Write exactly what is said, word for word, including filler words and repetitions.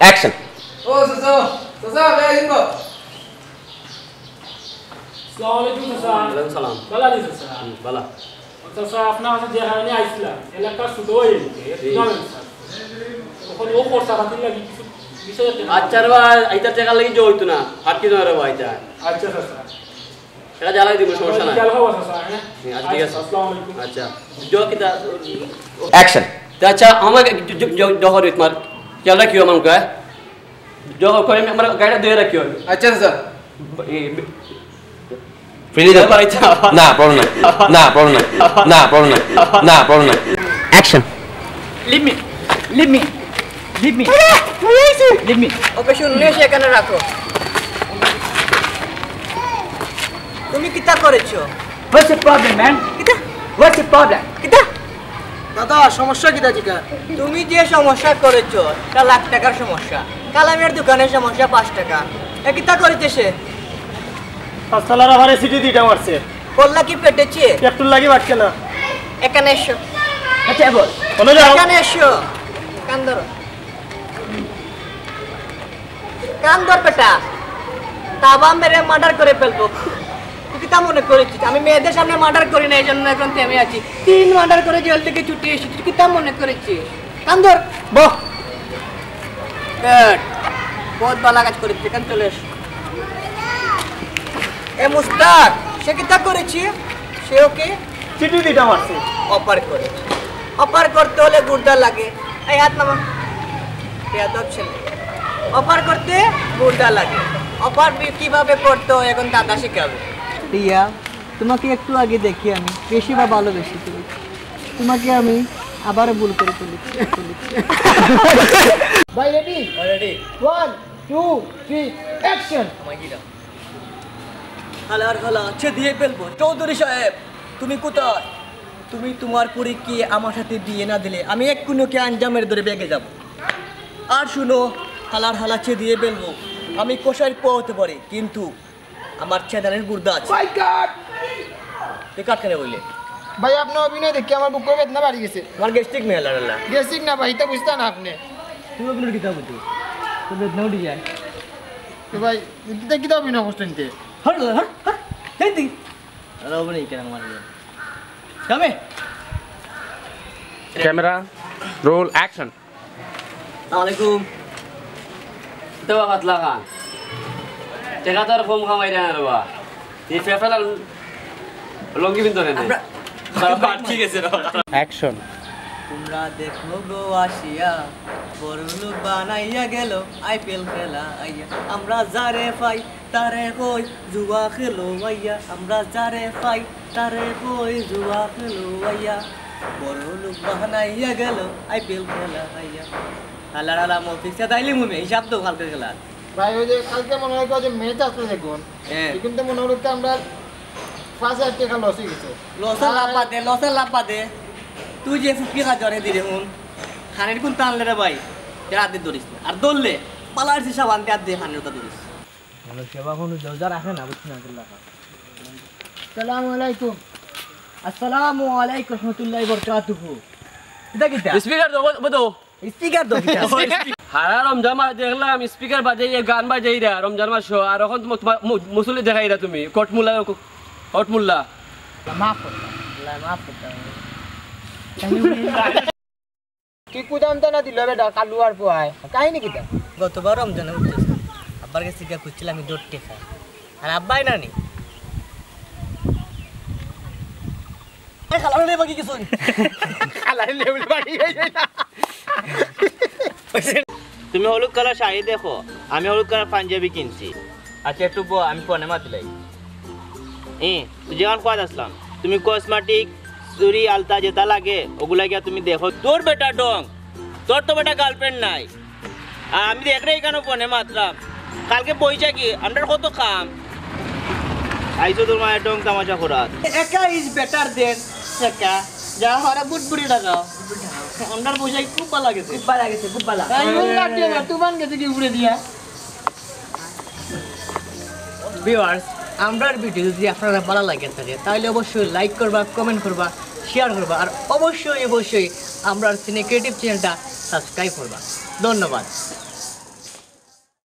অ্যাকশন। ও চাচা, চাচা, আমি আইছি তো। আসসালামু আলাইকুম চাচা। ওয়ালাইকুম সালাম। ভালা আছইন চাচা? হুম, ভালা। ও চাচা, আপনার কাছে যে কারণে আইছিলাম, এলাকার ছোট ভাই এনকে, জি। জানেন স্যার। তখন ও খরচা পাতির লাগি কিছু বিষয় আছে। আচ্ছা রে ভাই, ইটা টেকার লাগি জড়িত না। আর কি জানো রে ভাই ইটা? আচ্ছা চাচা। এটা জ্বালাই দিব, সমস্যা নাই। খেয়াল হওয়া চাচা, হ্যাঁ? হ্যাঁ, আচ্ছা, ঠিক আছে। আসসালামু আলাইকুম। আচ্ছা। জো কিতা? অ্যাকশন। তে আচ্ছা, আমার জ-, জ-, জ-, জহর তোমার খেয়াল রাখিও আমার গায়ে। জহর করে আমার গাড়িটা ধুয়ে রাখিও। আচ্ছা, স্যার। এই, ফিরে যাও। বাড়িতে আবার না, পড়ো না। না, পড়ো না। না, পড়ো না। না, পড়ো না। Action. Leave me. Leave me. Leave me. Leave me. ওকে, শুনলে সেখানে রাখো। তুমি কিতা করেছো? What's the problem, man? কিতা? What's the problem? কিতা? দাদা, সমস্যা কিতা জিকা? তুমি যে সমস্যা করেছো, এটা লাখ টাকার সমস্যা। কালামের দোকানের সমস্যা পাঁচ টাকা। এ কিতা করেছে সে? পাঁচতলার আবারে সিটি দুইটা মারছে। বললা কি পেটেছে? একটুর লাগি বাড়ছে না। এখানে এসো। আচ্ছা, বল। বলো যাও। এখানে এসো। কান ধরো। কান ধর বেটা, তাবা মেরে মার্ডার করে ফেলবো। তুই কিতা মনে করেছিস আমি মেয়েদের সামনে মার্ডার করি না, এই জন্য এখন থেমে আছি। তিন মার্ডার করে জেল থেকে ছুটি এসেছি, তুই কিতা মনে করেছিস? কান ধর। বহ। গুড। বহুত ভালো কাজ করেছিস, এখান চলে এস। এ মুস্তাক, সে কিতা করেছে? সে ওকে চিঠি দিতে পারছে। অপার করে। অপার করতে হলে গুর্দা লাগে। এই হাত নামা। বেয়াদব ছেলে। অপার করতে গুর্দা লাগে। অপার বি-, কিভাবে করতে হয় এখন দাদা শিখাবে। রিয়া, তোমাকে একটু আগে দেখে আমি বেশি বা ভালোবেসে ফেলেছি। তোমাকে আমি আবারও ভুল করে ফেলেছি। ভাই, ready? Ready. One, two, three, action. হালার হালা, ছেদিয়ে ফেলবো। চৌধুরী সাহেব, তুমি কোথায়? তুমি তোমার পরীকে আমার সাথে বিয়ে না দিলে আমি এক্ষুনি ওকে আঞ্জা মেরে ধরে ব্যাগে যাব। আর শুনো, হালার হালা, ছেদিয়ে ফেলবো। আমি কসাইর পোয়া হতে পারি, কিন্তু আমার ছেদানের গুর্দা আছে। মাই গড! তুই কাট কেনে বললে? ভাই, আপনার অভিনয় দেখে আমার বুকে বেদনা বাড়ি গেছে। আমার গ্যাস্ট্রিক নেই, হালার হালা। গ্যাস্ট্রিক না ভাই, ইতা বুঝতা না আপনে। তুই অভিনয় কিতা বুঝো? তোর বেদনা উঠি যায়। তো ভাই, কিতা, কিতা অভিনয় করছেন তে? হট, হট, হট, হট। এই তুই। আর অভিনয় কেন মারলে? কামে। Camera, roll, action. আসসালামু আলাইকুম। তো বাবা, পাতলা খান। টেকা তো আর কম কামাইরা না রে বা। এই ফেফেলা লুঙ্গি পিনতো না। আমরা বাবা, ঠিক আছে রে বাবা। অ্যাকশন। তোমরা দেখো গো আসিয়া, বড় লোক বানাইয়া গেল আইপিএল খেলা আইয়া। আমরা যারে পাই তারে কই জুয়া খেলো আইয়া, আমরা যারে পাই তারে কই জুয়া খেলো আইয়া। বড় লোক বানাইয়া গেল আইপিএল খেলা আইয়া। হালার হালা মফিক সে দাইলি মুমে হিসাব তো কালকে খেলা। ভাই, ওই যে কালকে মনে হয় যে ম্যাচ আছে দেখুন। হ্যাঁ। কিন্তু মনে হলো তো আমরা পাঁচ হাজার টাকা লস হয়ে গেছে। লসের লাভ বাদে, লসের লাভ বাদে। তুই যে ফুকি খা জ্বরে দিলে হুন, খানির কোন টানলে রে ভাই, এর হাতে ধরিস না। আর ধরলে, পালার যে সাবান দিয়ে হাত দিয়ে খানির ওটা ধরিস। ভালো সেবা কোনো দরজা রাখে না, বুঝছি না, আব্দুল্লাহ খান। আসসালামু আলাইকুম। আসসালামু আলাইকুম রহমতুল্লাহি বরকাতুহু। এটা কিতা? স্পিকার দাও, বলো। স্পিকার দাও কিতা? হারা রমজান মাস দেখলাম স্পিকার বাজাইয়া গান বাজাইরা রমজান মাস, আর এখন তোমার, তোমার মু-, মুসল্লি দেখাইরা তুমি, কটমুল্লা, কটমুল্লা। মাফ করো, আল্লাহ মাফ করো। তুই কুদাম তো না দিল বেটা, কালুয়ার পোয়ায়। কাহিনী কিতা? গতবার রমজানে উঠতেছে, আব্বার কাছে গিয়া খুঁজছিলাম আমি দৌড় টেকা, আর আব্বাই না নি। আরে খালা রে বাকি কিছু। খালা রে বাকি হয়ে যায় না। তুমি হলুদ কালার শাড়ি দেখো, আমি হলুদ কালার পাঞ্জাবি কিনছি। আচ্ছা, একটু বও, আমি ফোনে মাতিলাই। এ, তুই যেখান কত আসলাম, তুমি কসমেটিক, চুড়ি, আলতা যেটা লাগে, ওগুলা গিয়া তুমি দেখো। তোর বেটা ডং, তোর তো বেটা গার্লফ্রেন্ড নাই। আর আমি দেখ রে এখানে ফোনে মাতলাম। কালকে বৈশাখী, আমরার কত কাম। আইছো তোর মায়ের ডং তামাশা করাত। একা is better than সেকা। যা হরে বুটবুড়ি লাগাও। আমরার বৈশাখী খুব ভালা গেছে। খুব ভালা গেছে, খুব ভালা। তাই বলে লাঠি আমার তুফান গেছে কি উপরে দিয়া? ভিউয়ার্স, আমরার ভিডিও যদি আপনারা ভালা লাগে থাকে, তাহলে অবশ্যই লাইক করবা, কমেন্ট করবা, শেয়ার করবা, আর অবশ্যই, অবশ্যই আমরার সিনে ক্রিয়েটিভ চ্যানেলটা সাবস্ক্রাইব করবা। ধন্যবাদ।